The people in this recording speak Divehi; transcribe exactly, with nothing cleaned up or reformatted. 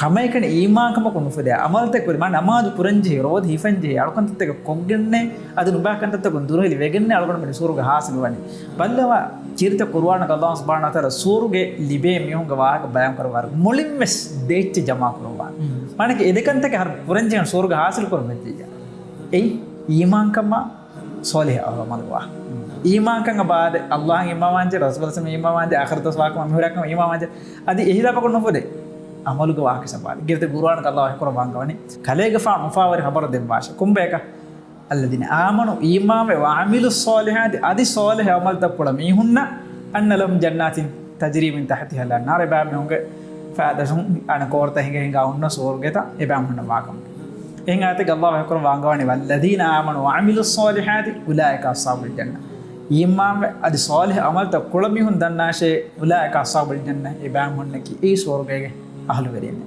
ކަމަކަށް އީމާންކަމަކުން ނުފުދޭ. ޢަމަލުތައް ކުރި، މާ ނަމާދު ކުރަންޖެހި، ރޯދަ ހިފަންޖެހި، އަޅުކަންތައްތަކެއް ކޮށްގެންނޭ، އަދި ނުބާ ކަންތައްތަކުން ދުރުހެލި ވެގެންނޭ އަޅުގަނޑުމެން ސުވަރުގެ ހާސިލު ވަނީ. ބައްލަވާ، ކީރިތި ޤުރުއާނުގަ ﷲ ސުބްޙާނަހޫ ވަތަޢާލާ ސުވަރުގެ ލިބޭ މީހުންގެ ވާހަކަ ބަޔާން ކުރައްވާ، މުޅިން ވެސް ދޭއްޗެއް ޖަމާ ކުރައްވާ. މާނަކީ އެ ދެ ކަންތަކެއް ހަރު ކުރަންޖެހޭ ސުވަރުގެ ހާސިލު ކުރަން ވެއްޖެއްޔާ. އެއީ އީމާންކަމާ ޞާލިޙު ޢަމަލުގަ. އީމާންކަން ބާދެ، ﷲ އަށް އީމާންވާންޖެ، ރަސޫލު އަށް އީމާންވާންޖެ، އާޚިރަތަށް ވާކަމަށް މިހުރިހާ ކަމަށް އީމާންވާންޖެ، އަދި އެހިސާބަކުން ނުފުދޭ. ޢަމަލުގެ ވާހަކަ ސަބާލި. ކީރިތި ޤުރުއާނުގަ ﷲ ވަޙީކުރައްވާ ވާންގަވަނީ. ކަލޭގެފާނު އުފާވެރި ޚަބަރު ދެއްވާށޭ. ކޮންބަޔަކަށް؟ އައްލަޛީނަ އާމަނޫ، އީމާންވެ، ވަޢަމިލޫއްޞާލިޙާތި، އަދި ޞާލިޙު ޢަމަލުތައް ކުޅަ މީހުންނަށް، އަންނަ ލަހުމް ޖަންނާތިން ތަޖްރީ މިން ތަޙްތިހަލް އަންހާރު، އެބައިމީހުންގެ ފައިދަށުން އަނެއް ކޯރުތައް ހިނގަ ހިނގާ ހުންނަ ސުވަރުގެތައް އެބައިމީހުންނަށް ވާކަމަށް. އެހެން އާޔަތެއްގަ ﷲ ވަޙީކުރައްވާ ވާންގަވަނީ، ވައްލަޛީނަ އާމަނޫ ވަޢަމިލޫއްޞާލިޙާތި އުލާއިކަ އަޞްޙާބުލް ޖަންނަ. އީމާންވެ، އަދި ޞާލިޙު ޢަމަލުތައް ކުޅަ މީހުން ދަންނާށޭ، އުލާއިކަ އަޞްޙާބުލް ޖަންނަ، އެބައިމީހުންނަކީ އެއީ ސުވަރުގޭގެ އަހުލުވެރިން.